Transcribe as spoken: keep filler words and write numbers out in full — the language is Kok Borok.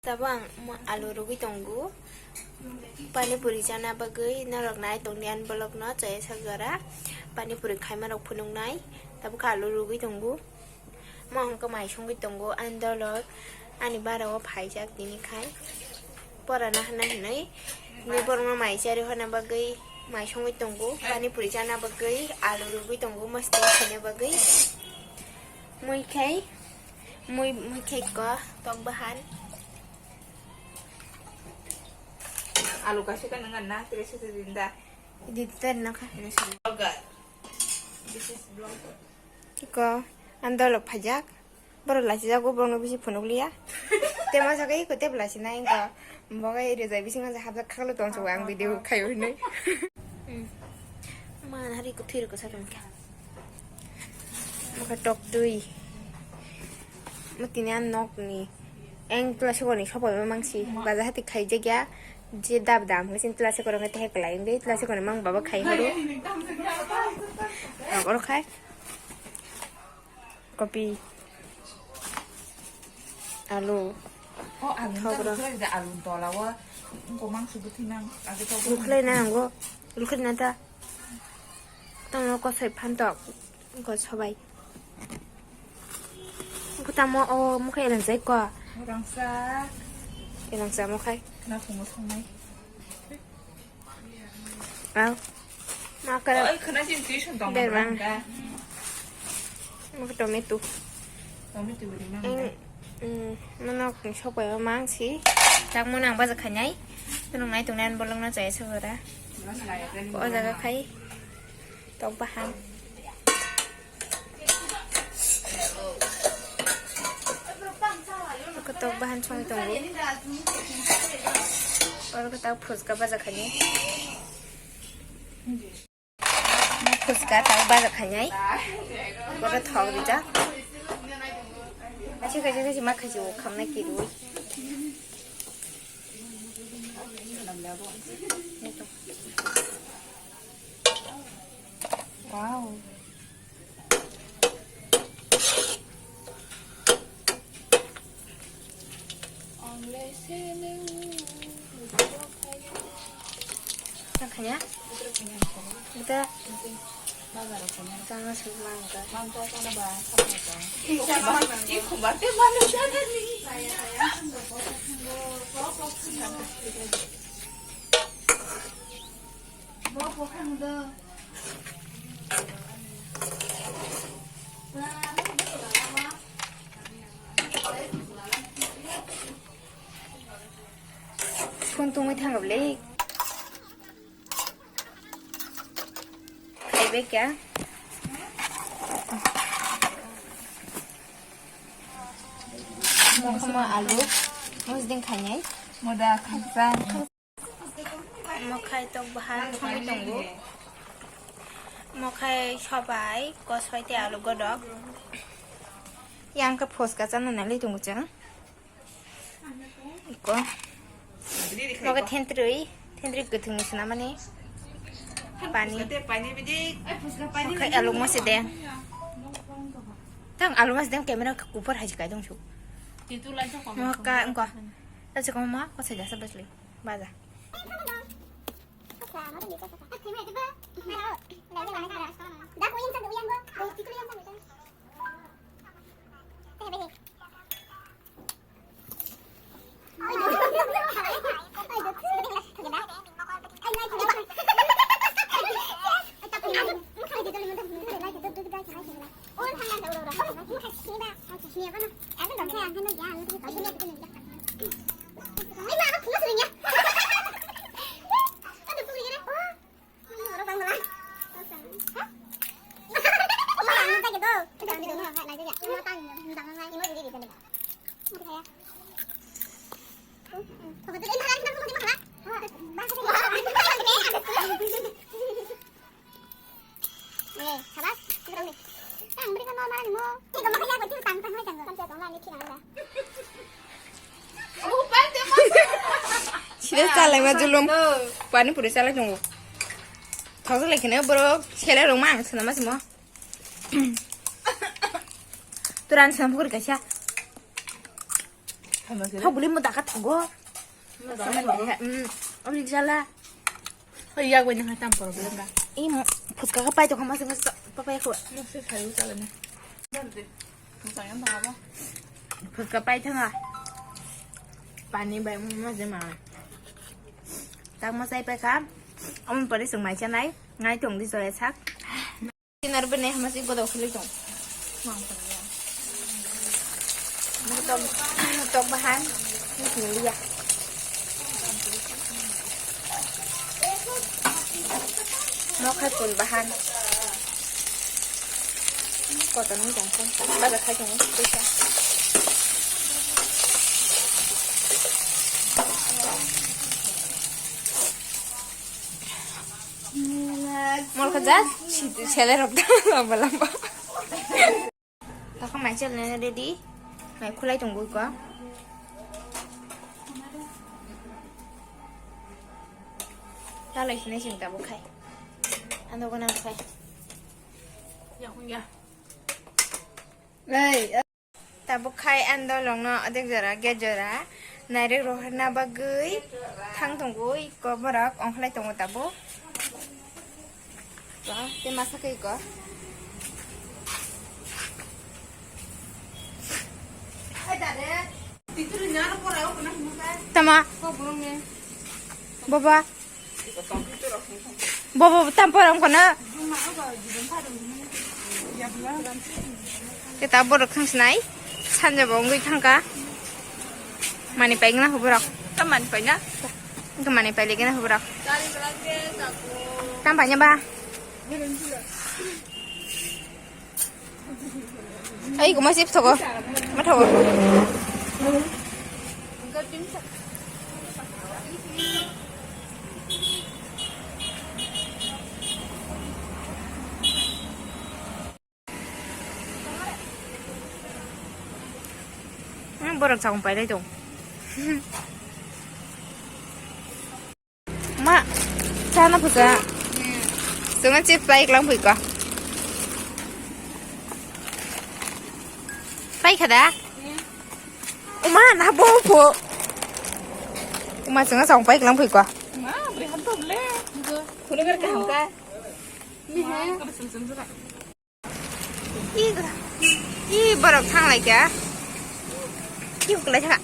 Tabuk ang mo-, alu rugwi tongo. Pani puri chana bagwi norok nai tongdi ani vlog no chaya sak jora. Pani puri khaima rok phunuknai. Tabuk khe alu rugwi tongo. Mo hwnkhe mai songwi tongo ani dolok. Ani bara o phaijak tini khai. Pora nahana hinwi. Ni borokno mai chari honna bagwi mai songwi tongo. Pani puri chana bagwi alu rugwi tongo. Mosla khaina bagwi. Mui khai. Mui, mui khai ko tok bahan. Alu kaisa ka nang na, tere se din da. Di ter na kha. Ini sih vlogger. This is vlogger. Iko, ang dolok phajak. Borok lachijago, borokno bisi phunukliya. Te masa kai ko te lachi nai ko. Bogai rejai bisingo je hapjak khaklo tongso ang video khayo hinui. Hmm. Man hari ko thir ko sa tongkha. Mokha tok twi. Mo tini ang nok ni. Eng tula sikoni sopo ma mangsi. Baja hati khai jagya. Je dab dam hoi sin tula sikoro ngai te heklai. Eng tula sikoni mang baba khai horo. Oro khai. Kopi. Alu. Oh, alu Thok tang ro. Khulai da alu tola wa. Ko mangsi buthi nang. Age to. Khulai na ango. Khulai na ta. Tamo kosoi phantok. Ko sobai. Ko tamo o mukhe elang jai ko. Rangsa. Elang sa mukhai. Na phungo songnai. Au. Ma kara. Oi, khana sin tuition tong Ber bang. Ka. Mukhe tomato. Tomato beri mang. Eng, mm, manok ni sopai o mang si. Tak mo nang baja khanai. Tunung nai tungnai an bolong na chaya sabara. O jaga khai. Tok bahan. Tok bahan song tongo. Oro khe tak phuska baja khainai. Phuska tak baja khainai. Oro thok rijak. Kaisa kaisa kaisa ma khaisi o khamnai kirui. Wow. Ang lese leu. Nang khanya? Buta. Tanga suk mangka. Phone tungwi thangkha bwle. Khaibai kha. Mokhama alu. Mosdeng khainai. Moda khaksa. Mokhai tok bahan songwi tongo. Mokhai sobai, kosoi tei alu godok. Yang khe phoska chana nalai tongo chwng. Iko. Mokhai thentrwi, thentrwi kwthwngni swnamani. Pani. Mokhai alu mose de. Tang alu mose de camera kupor hai kai dong su. Mokhai engko. Tasi koma kosai jasa basli. Baja. Sida chalai ma julum. Pani puri chalai tongo. Thok chalai khene borok sele rok ma ang sana ma simo. Turan sana pukuri kaisa. Tha buli mo daka thogo. Hmm, abri jala. Hoi, yak bai nang tam problem ba. Ih, phuska ka pai to khama se papa ko. Mo se thayu chala ne. Phuska pai thanga. Pani bai mo je ma. Tak ma sai pai ka. Amon pare sung mai chanai. Ngai thong di soya sak. Sinar bene hamasi godo khili tong. Tok, tok bahan. Liya. Mo khai pun bahan. Kotor ni jangkung. Baga khai tong. Mol kajak, sele rok lamba lamba. Takha mai chel nene ready. Mai khulai tong buiko. Talai sini sing tabuk khai. Ando kona khai. Ya, ya. Hey. Tabuk khai ang dolongno odek jora, get jora nairek rohorna bagwi thang tongo, iko borok ongkhlai tongo tabuk. Ba, tei masa khe iko. Tama. Baba. Bobo tam porong kono. Kita borok thang sinai. Sanja bo wngwi thangka. Mani pai gana borok. Tam mani pai na? Tam mani pai gana borok. Tam pai ba. Ai, kuma chips thogo. Ma thogo. Hmm, borok chakong pailai tong. Ma, chana phusa. Chwngno chips pai eklang phuika. Pai khada? Uma, na bo phu. Uma, chwngno chakong pai eklang phuika. Ma, bri han to ble. Khunu gar kaham ka? Ih, ih, borok thang lai kha. Ih, huklai thaka.